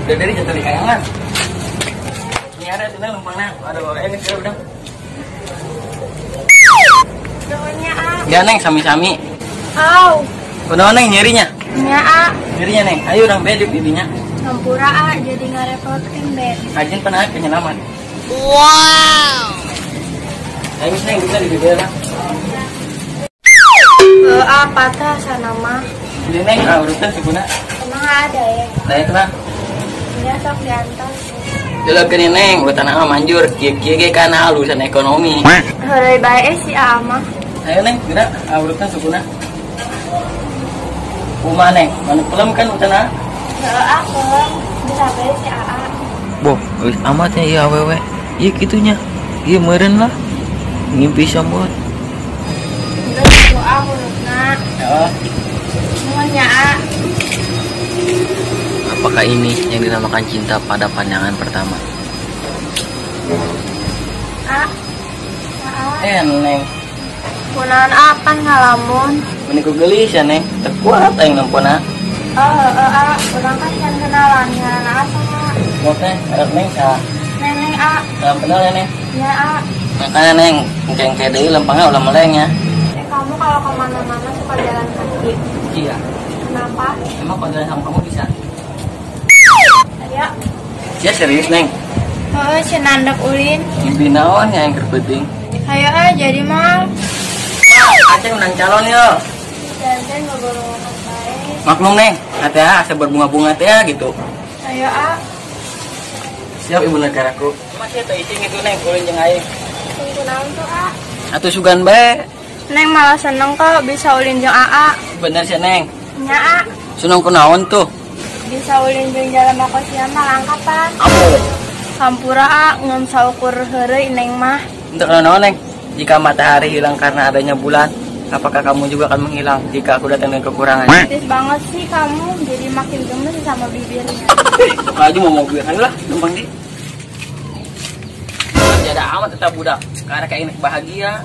Udah dari jatuh di kayangan. Ini ada tuh lempangnya. Aduh, ini sudah udah. Nuhunnya, A. Ya, Neng, sami-sami. Au. Kunaon, Neng, nyerinya? Nya, A. Nyerinya, Neng. Ayo urang beduk bibinya. Hampura, A, jadi ngarepotin, Ben. Rajin pernah penyelaman. Wow. Ayo, Neng, bisa di bibir lah. A, patah sana mah. Ini, Neng, urutan sukuna. Emang ada ya? Nah, itu lah. Ini sok diantos. Delok gini, Neng, urutan ama manjur, kieu-kieu ge kana urusan ekonomi. Heureuy bae si A mah. Ayo, Neng, geura urutan sukuna. Kumaha, Neng? Manuk pelem kan urutan A? Heeh, A pelem. Bisa bae si AA. Boh, geus amat nya ieu awewe. Ieu kitunya. Ieu meureun lah. Ngimpi sambut. Geus ku A hurufna. Heeh. Nuhun nya, A. Apakah ini yang dinamakan cinta pada pandangan pertama? A. A. Neng. Kunaon apa ngalamun? Meni ku geulis ya, Neng. Teu kuat aing nempona. Oh, heeh, A. Urang kan can kenalan ngaran A saha? Mau teh, arek Neng saha? Neneng, A. Salam kenal ya, Neng. Ya, A. Makanya, Neng, engke-engke deui lempangna ulah meleng ya. Kamu kalau kemana-mana suka jalan kaki. Iya. Kenapa? Emang kalau jalan sama kamu bisa? Ya. Ya serius, Neng. Heeh, cenah ndek ulin. Mimpi naon ya yang keur penting? Hayo ah, jadi mal. Aceh menang calon yo. Jangan ngobrolan bae. Maklum, Neng, hati asa berbunga-bunga teh gitu. Ayo, A. Siap ibu negaraku. Masih teh ising itu, Neng, ulin jeung aing. Tunggu naon tuh, A? Atuh sugan bae. Neng malah seneng kok bisa ulin jeung AA. Bener sih, Neng. Nya, A. Seneng kunaon tuh? Bisa ulin jeung jalan makosia mah langkapan. Apo? Hampura, A, ngan saukur heureuy Neng mah. Untuk naon, Neng? Jika matahari hilang karena adanya bulan, apakah kamu juga akan menghilang jika aku datang dengan kekurangan? Kritis banget sih kamu, jadi makin gemes sama bibirnya. Suka aja mau mobil, ayo lah, numpang di. Ada amat tetap budak, karena kayak ini bahagia.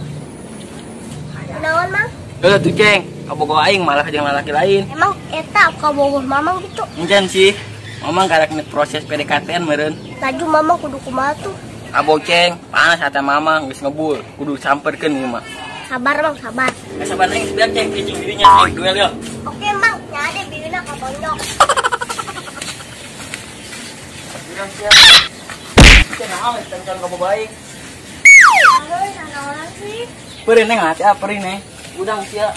Naon, Mang? Udah tuh, Ceng, kabogoh aing malah jeung lalaki lain. Emang eta kabogoh Mamang gitu? Encan sih, Mamang karek proses PDKT-an meureun. Laju Mamang kudu kumaha tuh? Abo, Ceng, panas hati Mamang geus ngebul, kudu samperkeun ieu mah. Sabar, Mang, sabar. Eh, sabar Neng, biar Ceng cicing dirinya, Neng, duel yo. Oke, Mang, nyade biuna katonjok. Urang siap. Ceng, naon can kabogoh aing? Aduh, naon sih? Perih, Neng, hati apa perih, Neng? Udang sia.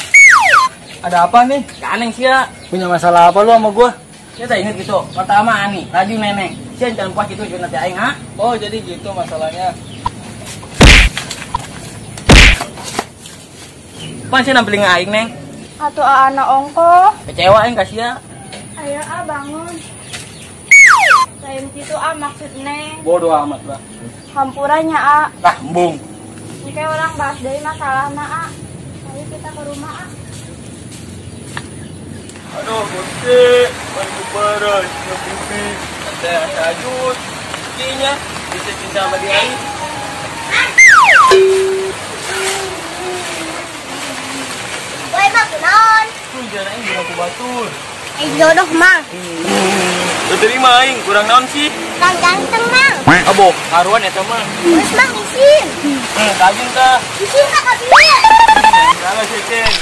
Ada apa nih? Aneh sia. Punya masalah apa lu sama gua? Sia tak inget gitu. Pertama ani, laju neneng. Sia jangan puas gitu jeung nanti aing, ha? Oh, jadi gitu masalahnya. Pan sia nampilin aing, Neng. Atuh anak ongko. Kecewa aing ka sia. Ayo, A, bangun. Lain gitu, A, maksud Neng. Bodoh amat lah. Hampuranya, A. Lah, embung. Ini kayak orang bahas dari masalah A. Ayo kita ke rumah, A. Aduh, Gusti, bantu beres, pipi, ada sajut, Kinya bisa cinta sama dia ini. Woi, Mang, kunaon? Tuh, jalan aing jeung aku batur. Aing jodoh, Mang. Teu terima aing, kurang naon sih? Kang ganteng, Mang. Abo, karuan eta mah. Terus, Mang, isin. Kajun tah. Isin tak kabieu. Salah sih, Ceng.